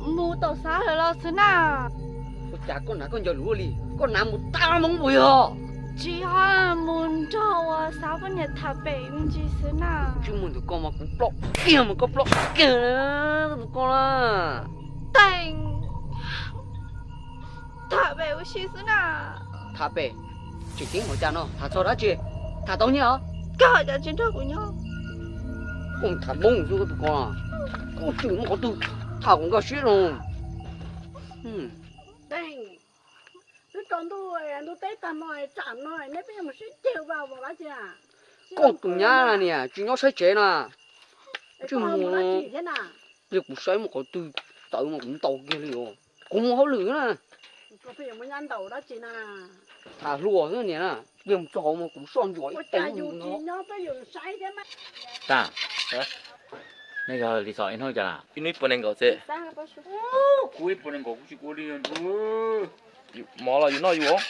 Mus tom Xab lawm los xwb na. Ua cas koj hnav koj ncaws luv li, koj hnav mus tag Hmoob puas yog? Tsis yog, mus nrog uas Xab poj niam tham pem me ntsis xwb na. Tsis mus ntawm koj mas kuv ploj kiag mas koj ploj kiag tus koj na. Teem, tham pem ua si xwb na. Tham pem? Tseem ceeb ua cas no, tham txog dab tsi? Tham tau nyiaj os. Koj hais cas tsis nrog kuv nyob? Koj tham Hmoob xwb koj tus ko, koj tseem muaj qhov twg tham kuv nkag siab no. Twb tsaus ntuj, ntuj teb tag no, tsam no neb pheej mus sib ceg ua dab tsi? Koj tus nyab niag tsis nyob saib tsev na. Tsis mus, yog kuv saib muaj qhov twg tawv mas kuv ntaus kiag li os. Kuv mus hauj lwm na. Tham hluas xwb niam na, yog mus txog hauv mas kuv soj ntsuam ib teev no. Tas, nej yog li xos ib hnub cas? Ib hnub ib puas nees nkaum xwb. Kuv ib puas nees nkaum kuv tsis ua li. Mov los yus noj yus.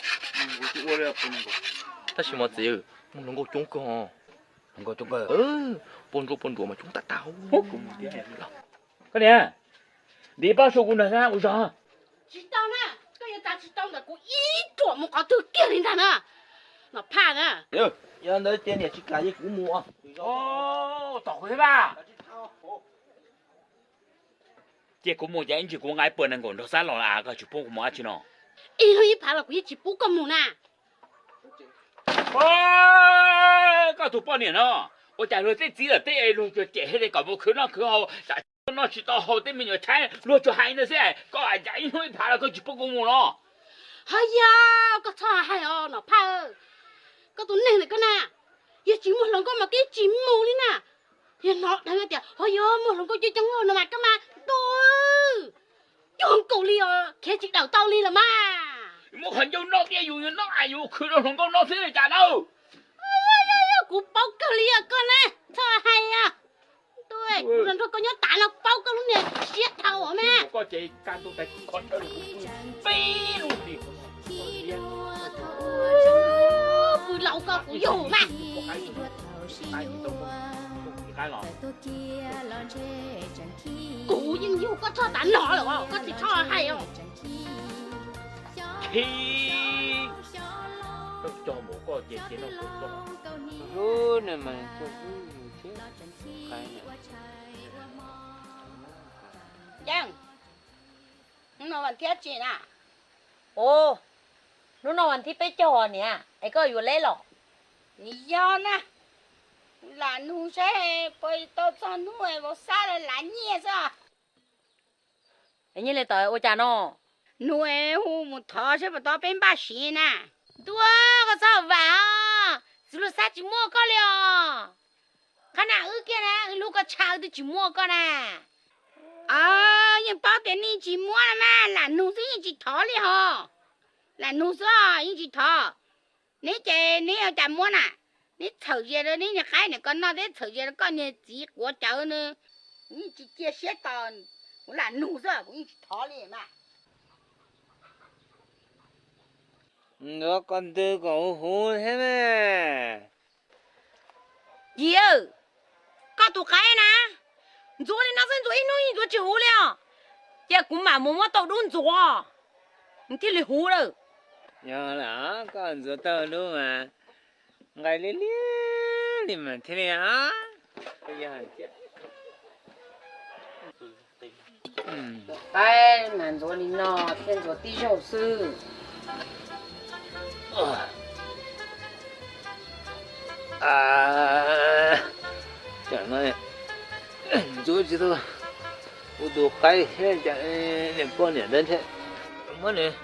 Tab sis mov txiv, muaj hluas nkauj coob kawg. Hluas nkauj coob kawg, poj ntsuam poj ntsuam mas coob tag tag. Koj niam, ntim pab su kuv nrog xab ua zog. Tsis tau na, koj yuav tsa tsis tau ntawm kuv ib ruam mus qhov twg kiag li ntag na. Nom Phaj na. Yog ntawd ces niam tsis kam ces kuv mus. Tom kuv thiab mas. Ces kuv mus ces ib ntsis kuv nqa ib puas nees nkaum nrog xab los a, koj tsis pub kuv mus dab tsi no? Ib hnub ib phav los kuv yeej tsis pub koj mus na. Koj tus poj niam no, ua cas luag tej txiv lawm tej luag tsuas cem hais tias kom mus khwv noj khwv haus, tsam noj tsis tau haus tej me nyuam tshaib luag tsuas hais no xwb, koj hais cas ib hnub ib phav los koj tsis pub kuv mus no? Ho yog koj txhob hais os Nom Phaj, koj tus neeg ntawm koj na, yog tsis muaj hluas nkauj mas koj yeej tsis mus li na. Yog hnov dhau tias ho yog muaj hluas nkauj coob coob no mas koj mas ntuj, cuag nkaus li os, khiav tsis daws tau li los mas. Muab qhov ncauj noj thiab yus yuav noj es yus khwv rau hluas nkauj noj xwb cas na. Kuv paub kawg li os koj na, txhob hais os. Kuv nrog koj nyob tas no paub koj lub niag siab dhau os mas. Pw laus koj kuv yug mas. Kuv yeej yug koj txog tav no lawm os, koj tsis txhob hais os. Yeej, hnub no vas thib tsi na? Ua, hnub no vas thib peb caug niam, es koj yuav leb los? Nws yog na, lam nug saib puas tau txog hnub vauv xab lawv lav nyiaj xwb. Nyiaj li tawm ua cas no? Nug hu mus thov saib puas tau peb npaj siv na. Ntuj, koj txhob vam os, txiv Luag Xab tsis muaj koj li os. Qhab na wb kiag na, wb hlub koj tshaj wb twb tsis muaj koj na. Yeej paub tias nej tsis muab na mas lam nug xwb yeej tsis thov li hos. Lam nug xwb yeej tsis thov. Neb ces neb ua cas muab na? Neb txhawm zia rau neb niag qaib niam ko noj thiab txhawm zia rau koj niag txiv quav cawv na. Kuv yeej tsis cia siab tos, kuv lam nug xwb kuv yeej tsis thov li mas. Ntxuav ko ntws kom huv huv thiab ne. Yim, koj tus qaib na, ntxuav li no xwb ntxuav ib hnub yeej ntxuav tsis huv li os. Cia kuv mam mus muab tau dub ntxuav, nws thiaj li huv lawm. Yog lawm, koj ntxuav tau dub mas nqaij liab liab li mas thiaj li. Qaib mas ntxuav li no thiaj ntxuav tib zaug xwb. Ntxuav tsis tau kuv tus qaib thiab cas niam poj niam ntawd thiab. Muab nws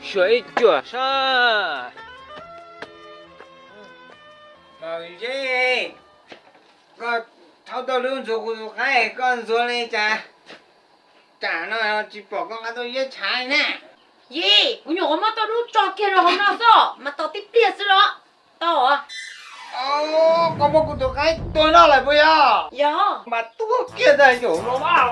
xyuas ib cuam sab. Maum Zeb, koj thauj tau lub ntxuav kuv tus qaib, koj ntxuav li cas? Tam no tsis pom koj nqa tau ziab tshav na. Yim, kuv nyuam qhuav muab tau dub tso kiag rau hauv no xwb mas tos tib pliag xwb los tau. Koj muab kuv tus qaib tua noj lawm puas yog? Yog. Mas tua kiag ntag yaum no mas.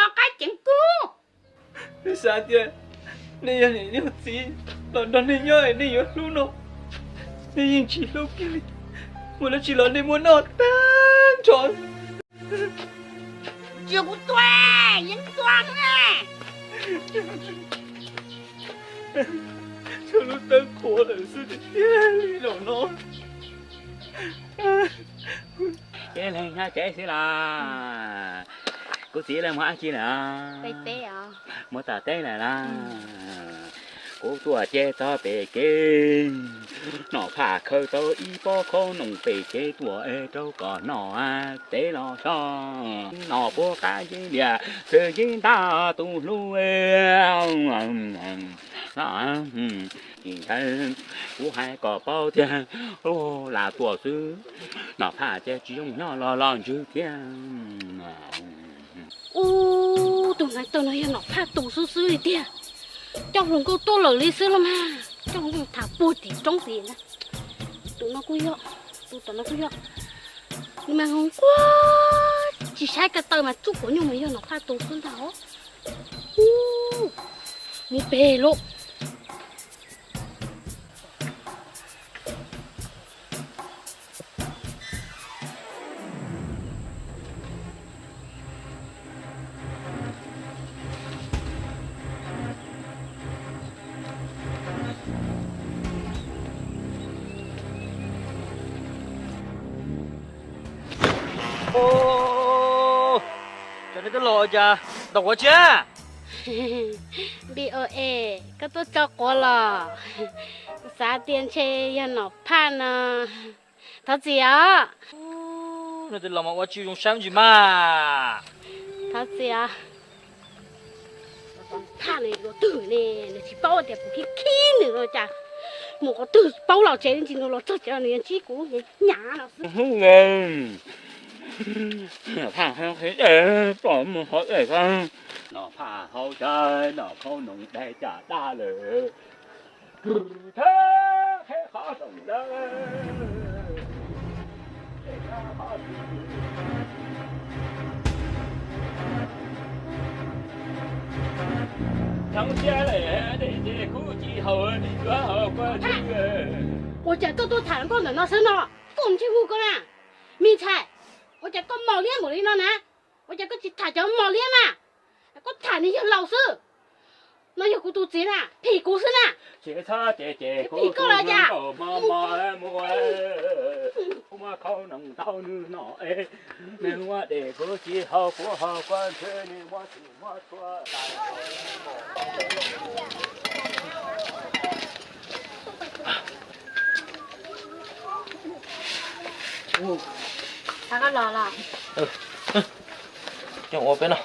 rov qab ceev kuv. Nej xav tias nej yog niam yog txiv los nrog nej nyob es nej yuav hlub no, nej yeej tsis hlub kiag li. Mus dab tsi los nej muab noj tag nrho. Tsis kuv tua, yeej tua na. Tsuas lub tawb qhuav lawm xwb tiag tiag li zaum no. Ces leeg nyob tsev xwb los? Kuv txiv lawv mus dab tsi lawm? Mus tom teb lawm los? Kuv tuaj ces txog pem kev, Nom Phaj khawb tau ib pob khaub noom pem kev tuaj es rau kom Nom teb los so. Nom puab qab yeeb liam, txwv yeeb ntab tus hlub. Kuv hais kom paub tiag, lam tuaj xwb, Nom Phaj ces tsis zoo nyob los los ntsws thiab. Ub, tus hneev taw no yog Nom Phaj tus xwb xwb li tiag. Coj hluas nkauj tuaj lawm li xwb los mas, coj hluas nkauj tham puag tim roob tid na. Tus no kuj yog, tus tom no kuj yog. Nws mas hluas nquag, tsis saib ko taw mas txuj quav nyuj mas yog Nom Phaj tus xwb ntag. Ub, mus pem lauj. Cov nej twb los ua cas, ntau quav tsi? B O A, koj tuaj tso quav los? Kuv xav tias ntshe yog Nom Phaj no. Thov txim os. Nej twb los mas ua tsis zoo saib ntsis mas. Thov txim os. Phaj nws yuav twg ne, nws tsis paub tias kuv khib khib nws no cas. Mus qhov twg paub los tsev ntsis, nws los txog tsev nws yuav ntsib kuv nyam no xwb. Phaj, pom mus hauv es, Nom Phaj hauv cas, Nom Phaj noog dai cas daj lawm. Thab qheb qhov rooj lawm. Txhoov siab lawm, dej ces kuv tsis haus, yuav haus kua twg? Ua cas koj tuaj tham hluas nkauj ntawm no xwb no? Koj ntsej muag koj na, me ntxhais, ua cas koj mos liab npaum li no na? Ua cas koj tsis tham cov mos liab mas? Koj tham nws yawg laus xwb. No yog kuv tus txiv na, phim kuv xwb na. Tsis txhob ces ces, phim koj los cas? Thov koj los los. Coj ua peb no.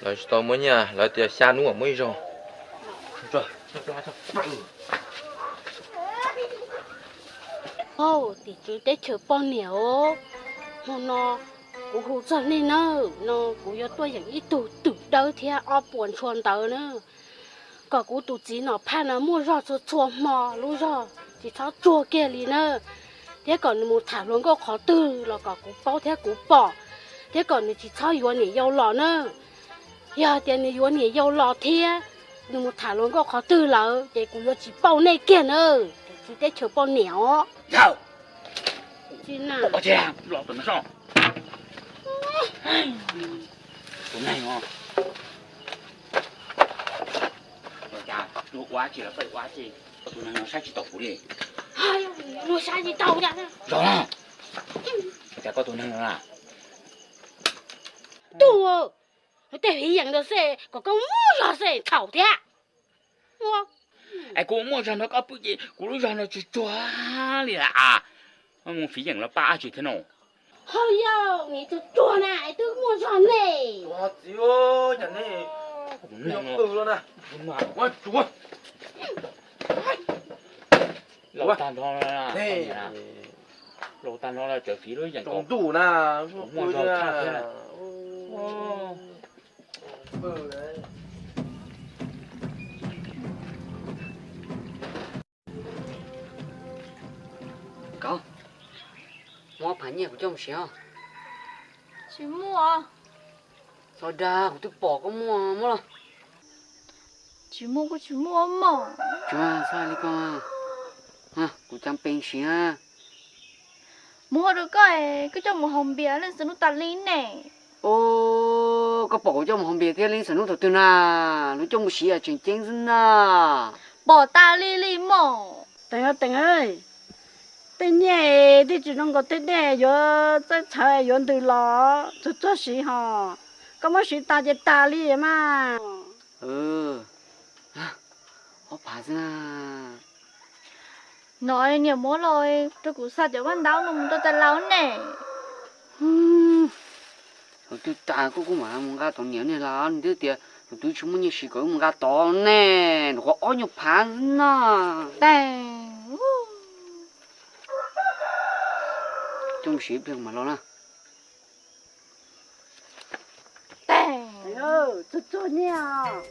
Lawv tsis tau muab nyiaj, lawv tias xya hnub muab ib zaug. Hauj, tim tswv teb chaws poj niam os, hmo no kuv hu txog nej nawb, no kuv yuav tuaj yeem ib tug twm dawb thiab ob puas ntshua ntawv na, kom kuv tus txiv Nom Phaj no muaj zog txhua txhua hmo, lub zog tsis txhob tsuag kiag li na, thiab kom nws mus tham hluas nkauj qhov twg los kom kuv paub thiab kuv pom, thiab kom nws tsis txhob yuav niam yau los na. Yog tias nws yuav niam yau los thiab nws mus tham hluas nkauj qhov twg lawm ces kuv yuav tsis pauj nej kiag na, tim tswv teb chaws poj niam os. Tus neeg no, ua cas luag ua tsi los koj ua tsi, tus neeg no saib tsis taus kuv li. Luag saib tsis taus cas? Zog, ua cas koj tus neeg no na? Tug, tej fiv yeem ntawd xwb kom koj muaj zog xwb txhaum thiab. Es kuv muaj zog nrog koj pw ces kuv lub zog no tsuag tsuag li a. Mus fiv yeem los pab dab tsi thiab no? Ho yog nws tsuag tsuag na es twb muaj zog ne. Txiv, cas nej pw los na. Laus tag nrho, laus tag nrho los tseem fiv lub yeem tsaus ntuj na, muaj zog thiab. Koj muab ob phav nyiaj kuv coj mus siv os. Tsis muaj. Txhob dag, kuv twb pom koj muaj muab los. Tsis muaj kuj tsis muaj mog. Tsuas txhob li ko, kuv cas pes siv. Mus hauv rau koj, koj coj mus haus npias leej xwm hnub tas li ne. Koj pom kuv coj mus haus npias thiab leej xwm hnub thaum twg na? Lub coj mus siv yam tseem ceeb xwb na. Pom tas li li mog. Teem, Teem, tej niaj tej tsis zoo nkaus tej dej yuav txawj txhawv yuav ntws los txog txog siv hos. Koj muab siv tas ces tas li mas. Ob phav xwb na. No niam muab los rau kuv xa cov vaj ntaub no mus rau tais laus ne. Thaum twg tas koj kuj mam mus nqa tod niam ne los twb tias thaum twg tsis muaj nyiaj siv kom wb mus nqa tod ne. Nws qhuav ob nyuag phav xwb na. Coj mus siv ib pliag mam los na. Txog txog nyiaj os.